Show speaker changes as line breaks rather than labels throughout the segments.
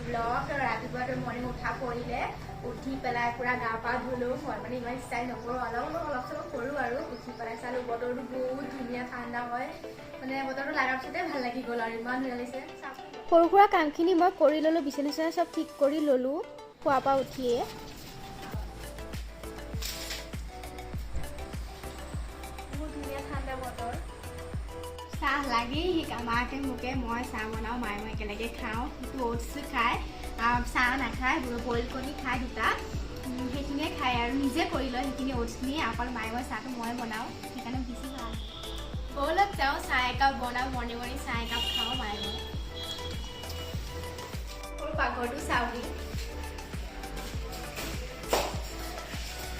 Blog. ৰাতিপুৱা morning উঠা পৰিলে, উঠি পেলাই পূৰা গা পা ধুলোঁ। মই মানে ইমান ষ্টাইল নকৰোঁ, অলপ অলপ অলপ চলপ কৰোঁ আৰু। উঠি পেলাই চালোঁ বতৰটো বহুত ধুনীয়া, ঠাণ্ডা হয়, মানে বতৰটো লগাৰ পিছতে ভাল লাগি গ'ল আৰু, ইমান ধুনীয়া লাগিছে। সৰু সুৰা কামখিনি মই কৰি ল'লোঁ, বিচনা চিচনা চব ঠিক কৰি ল'লোঁ খোৱাৰ পৰা উঠিয়ে। বহুত ধুনীয়া ঠাণ্ডা বতৰ। চাহ লাগেই মাকে মোকে, মই চাহ বনাওঁ, মায়ে মই একেলগে খাওঁ। সিটো অ'টছ খায়, চাহ নাখায়, বইল কণী খায় দুটা, সেইখিনিয়ে খায় আৰু নিজে কৰি লয় সেইখিনি অ'টছখিনি। অকল মায়ে মই চাহটো মই বনাওঁ, সেইকাৰণে বেছি ভাল। ব'লক যাওঁ, চাহ একাপ বনাওঁ, মৰ্ণিং মৰ্ণিং চাহ একাপ খাওঁ মায়ে মই। সৰু পাকঘৰটো চাওঁহি।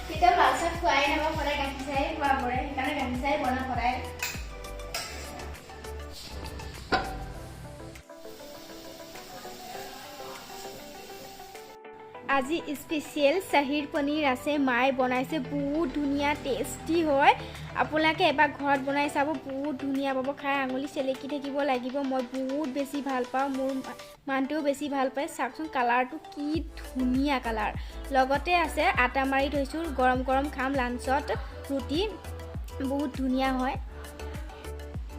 কেতিয়াও লাল চাহ খোৱাই নাপাওঁ, সদায় গাখীৰ চাহে খোৱা পৰে, সেইকাৰণে গাখীৰ চাহে বনাওঁ সদায়। আজি স্পেচিয়েল চাহিৰ পনীৰ আছে, মায়ে বনাইছে, বহুত ধুনীয়া টেষ্টি হয়। আপোনালোকে এবাৰ ঘৰত বনাই চাব, বহুত ধুনীয়া পাব খাই, আঙুলি চেলেকি থাকিব লাগিব। মই বহুত বেছি ভাল পাওঁ, মোৰ মানুহটোৱেও বেছি ভাল পায়। চাওকচোন কালাৰটো কি ধুনীয়া কালাৰ। লগতে আছে আটা মাৰি থৈছোঁ, গৰম গৰম খাম লাঞ্চত ৰুটি, বহুত ধুনীয়া হয়।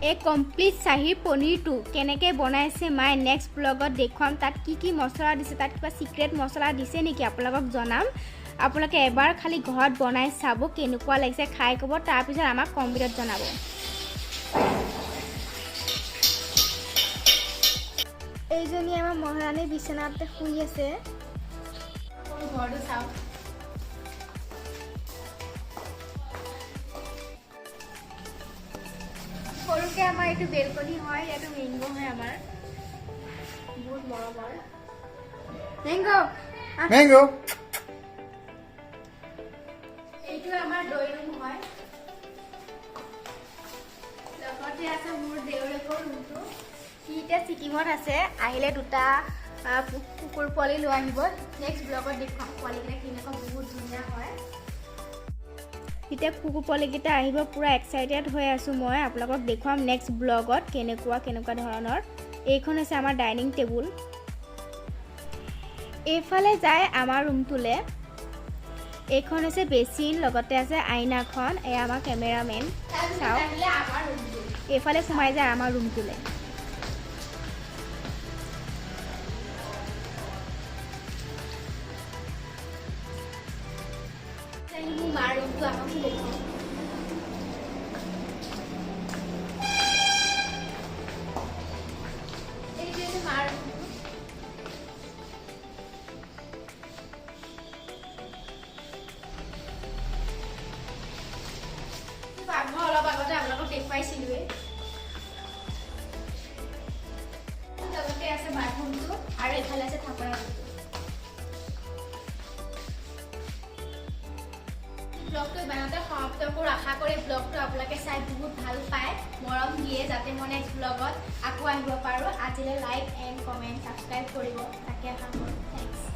এই কমপ্লিট চাহিৰ পনীৰটো কেনেকৈ বনাইছে মায়ে নেক্সট ব্লগত দেখুৱাম। তাত কি কি মছলা দিছে, তাত কিবা ছিক্ৰেট মছলা দিছে নেকি আপোনালোকক জনাম। আপোনালোকে এবাৰ খালি ঘৰত বনাই চাব কেনেকুৱা লাগিছে, খাই ক'ব, তাৰপিছত আমাক কমেণ্টত জনাব। এইজনী আমাৰ মহাৰাণী বিচনাতে শুই আছে। ঘৰটো চাওক। সৰুকে আমাৰ এইটো বেলকনি হয়, ইয়াতো মেংগ' হয় আমাৰ, বহুত মৰমৰ মেংগ'।
Mango.
এইটো আমাৰ দৈ ৰুম হয়, লগতে আছে মোৰ দেউৰেকৰ ৰুমটো। সি এতিয়া ছিকিমত আছে, আহিলে দুটা কুকুৰ পোৱালি লৈ আহিব। নেক্সট ব্লগত দেখুৱাম পোৱালিকেইটা কেনেকুৱা, বহুত ধুনীয়া হয়। এতিয়া কুকুৰ পোৱালিকেইটা আহিব, পূৰা এক্সাইটেড হৈ আছোঁ মই, আপোনালোকক দেখুৱাম নেক্সট ব্লগত কেনেকুৱা কেনেকুৱা ধৰণৰ। এইখন হৈছে আমাৰ ডাইনিং টেবুল। এইফালে যায় আমাৰ ৰুমটোলৈ। এইখন হৈছে বেচিন, লগতে আছে আইনাখন। এয়া আমাৰ কেমেৰামেন, চাওক। এইফালে সোমাই যায় আমাৰ ৰুমটোলৈ। মোৰ মাৰ ৰুমটো আহকচোন দেখুৱাওঁ। এইটো হৈছে মাৰ ৰুমটো। পাকঘৰ অলপ আগতে আপোনালোকক দেখুৱাইছিলোৱে। লগতে আছে বাথৰুমটো আৰু এইফালে আছে থাপনা ৰুমটো। ব্লগটো ইমানতে সমাপ্ত কৰোঁ। আশা কৰি ব্লগটো আপোনালোকে চাই বহুত ভাল পায়, মৰম দিয়ে, যাতে মই নেক্সট ব্লগত আকৌ আহিব পাৰোঁ। আজিলৈ লাইক এণ্ড কমেণ্ট ছাবস্ক্ৰাইব কৰিব, তাকে আশা কৰোঁ। Thanks.